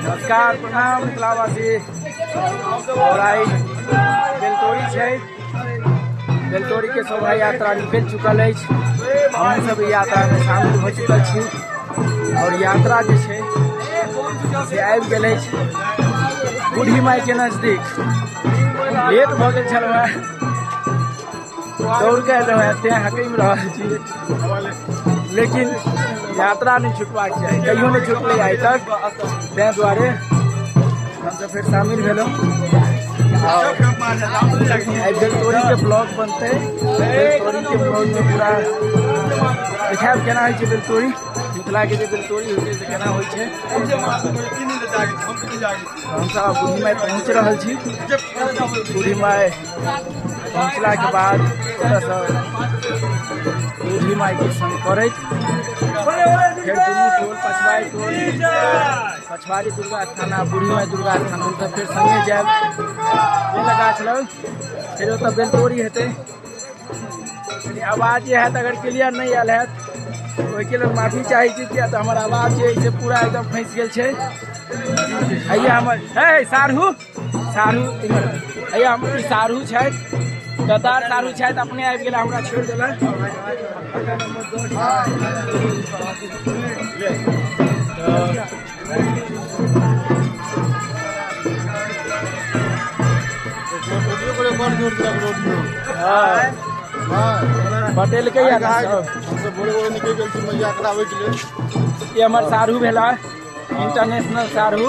नमस्कार प्रणाम मिथिलावासी। और आई बेलतोरी छै, बेलतोरी के शोभा यात्रा निकल चुकल अछि। हम सब यात्रा में शामिल हो चुकल छी और यात्रा जे छै से आबि गेल अछि बूढ़ी माई के नजदीक। लेट भऽ गेल छलहुँ हेँ, दौड़ के एलहुँ हेँ, तें हकमि रहल छी, लेकिन यात्रा नहीं छुटबाक चाही, कहियो नहीं छुटलै आइ तक। ताहि दुआरे हमसब फेर शामिल भेलहुँ। और आइ बेलतोरी के ब्लॉग बनतै, बेलतोरी के ब्लॉग में पूरा देखायब केना होइ छै बेलतोरी, मिथिला के जे बेलतोरी होइ छै से केना होइ छै। हमसब आब बूढ़ी माई पहुँच रहल छी। बूढ़ी माई पहुँचला के बाद ओतऽसँ बूढ़ी माई के संग करैत फेर दुनू टोल, पछवाड़ी टोल, पछवाड़ी दुर्गा स्थान आ बूढ़ी माई दुर्गा स्थान, हमसब फेर संगे जायब बेल गाछ लग। फेर ओतऽ बेलतोरी हेतै। आवाज जे हैत अगर क्लियर नहि आयल हैत ओहिके लेल माफी चाहै छी, किया तऽ हमर आवाज जे है से पूरा एकदम फँसि गेल छै। हैया हमर हे साढ़ू, साढ़ू हैया हमर साढ़ू छथि, गद्दार साढ़ू छथि, अपने आबि गेल हमरा छोड़ि देलक। पटेल के ये हमर साढ़ू भेला, इंटरनेशनल साढ़ू।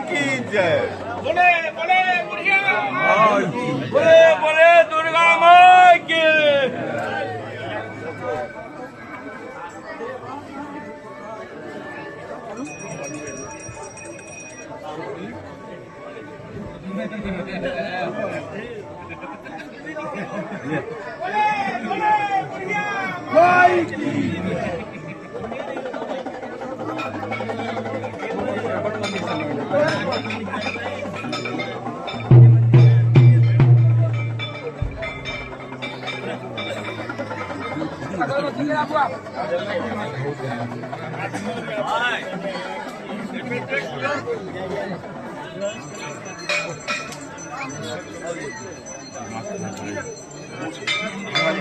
की जय, बोले बोले बुढ़िया, बोले बोले दुर्गा माई की। माई की।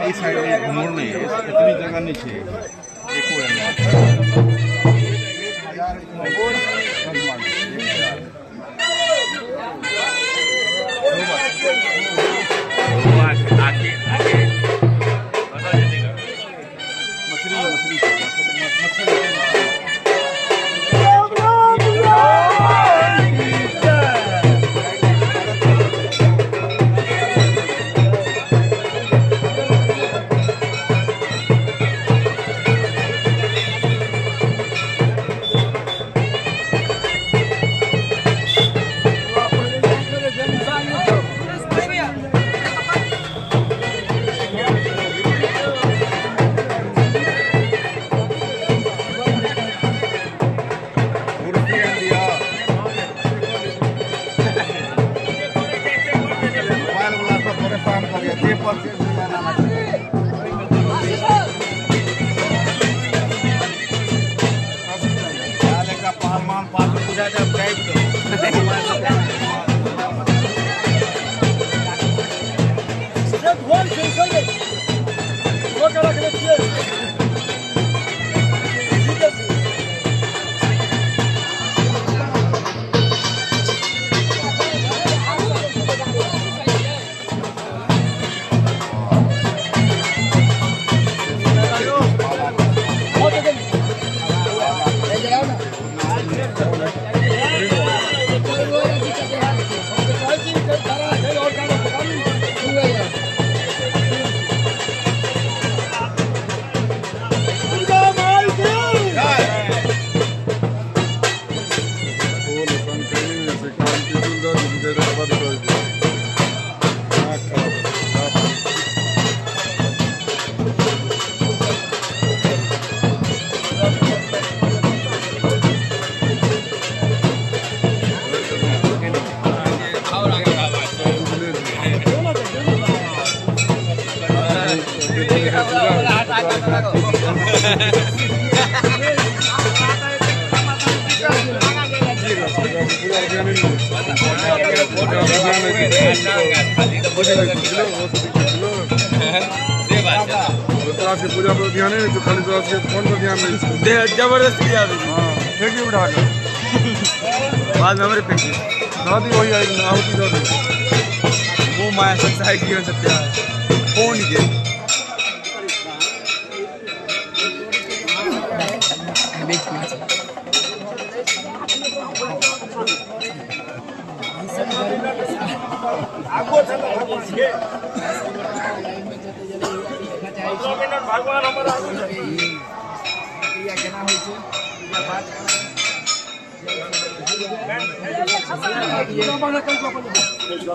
इस साइड में मोड़ नहीं है, इतनी जगह नहीं चाहिए। पूजा पर ध्यान नहीं, तो खाली तोरा से फोन पर ध्यान नहीं, जबरदस्ती हां फेंक दी उठा के, बाद में हमरे फेंक दी दादी वही आई आहुति दे दी। वो माया संसार की हो सकते हैं फोन के। भगवान हमारा केना होइ छै पूजा पाठ। जय।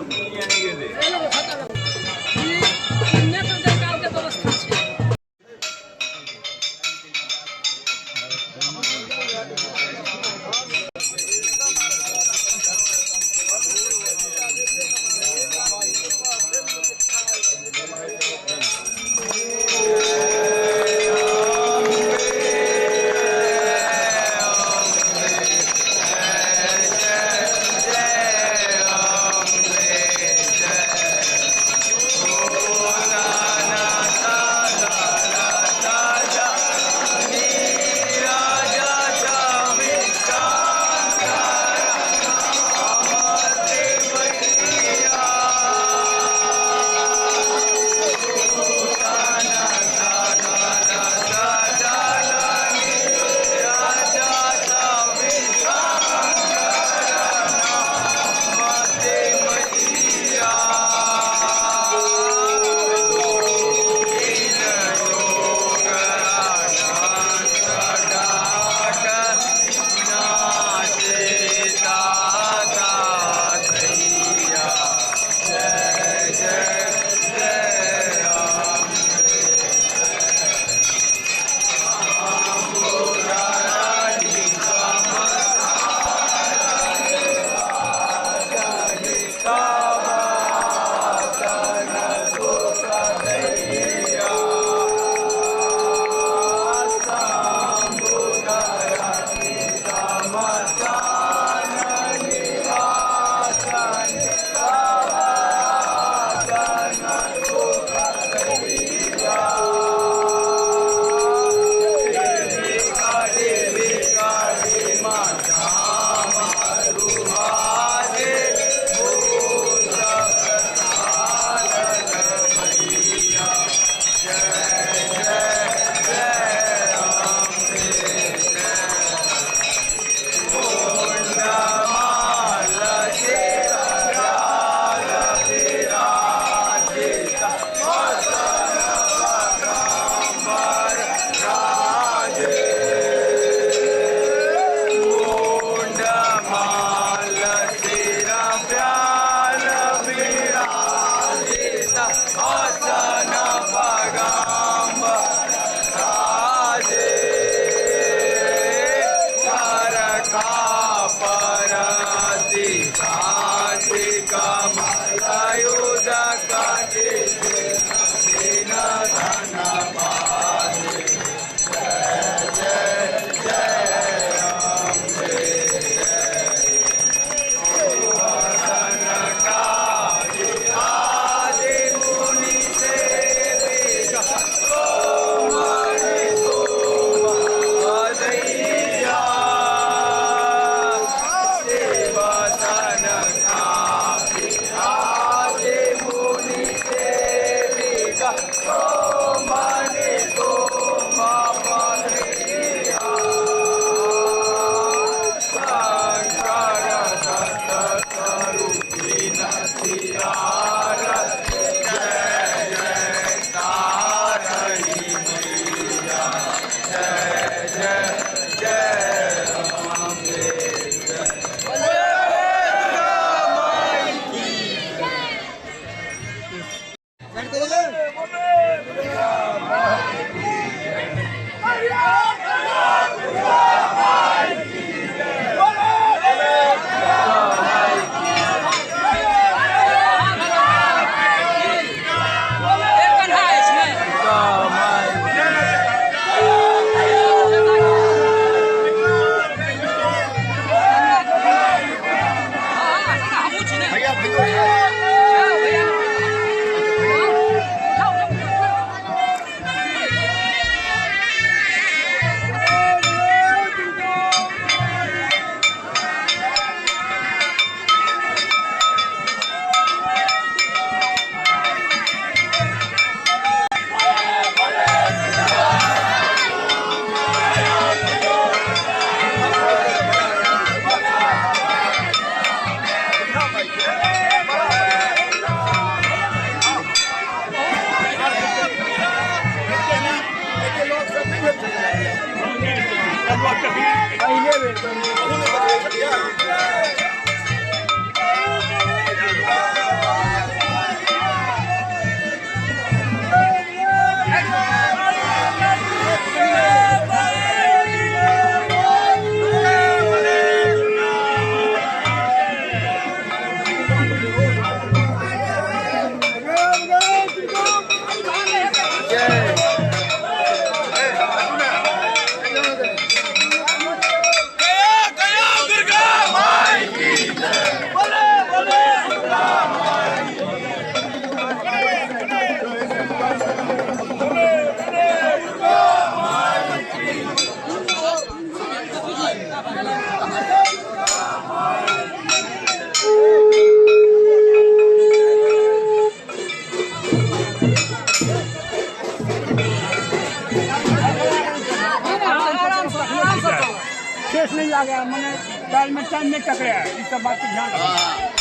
नहीं आ गया मैंने दाल में टाइम नहीं टकराया, इस सब बात का ध्यान रखना।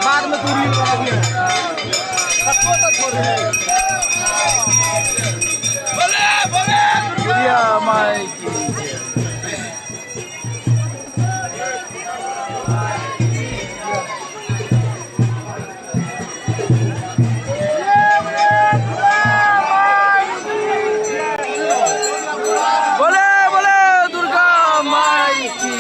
बाद में दूरी बोले बोले दुर्गा माई की।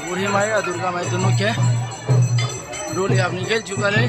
बूढ़ी माई और दुर्गा माई दोनों के डोली अब निकल चुका है।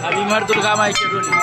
अभी इमहर दुर्गा माई के डोली।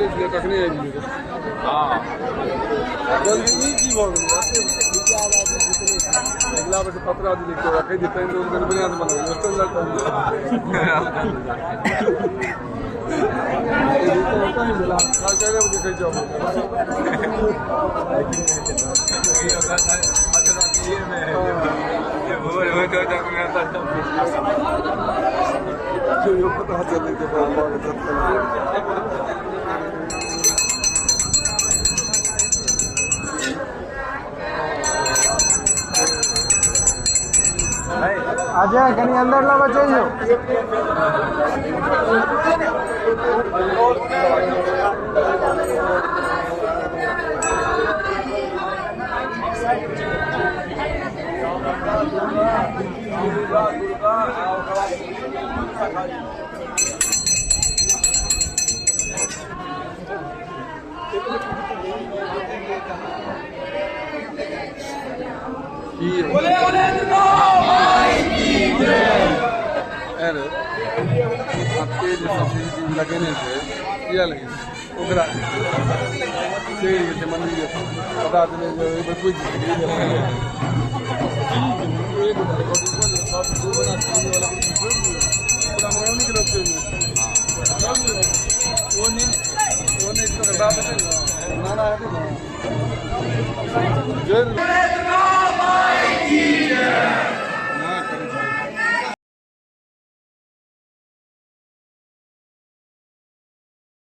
बजै छलै तखने आबि गेलै। हाँ। जल्दी ई की भऽ गेलै? अगिला बेर पतरा दिली तो रखै दी तैं लोग कनि बढ़िआँ से बनबै 4 बजे खाइ जाओ। पता चले के अजय कनी अंदर लावा चाहिए। बोले बोले अरे जे सब सीसीटीवी लगेने छै किया लगेने ओकरा चलि गेल छै मंदिर पता चलै जे ओहिपर पुछि ओ नहि बाप हेतै ने नाना हेतै ने।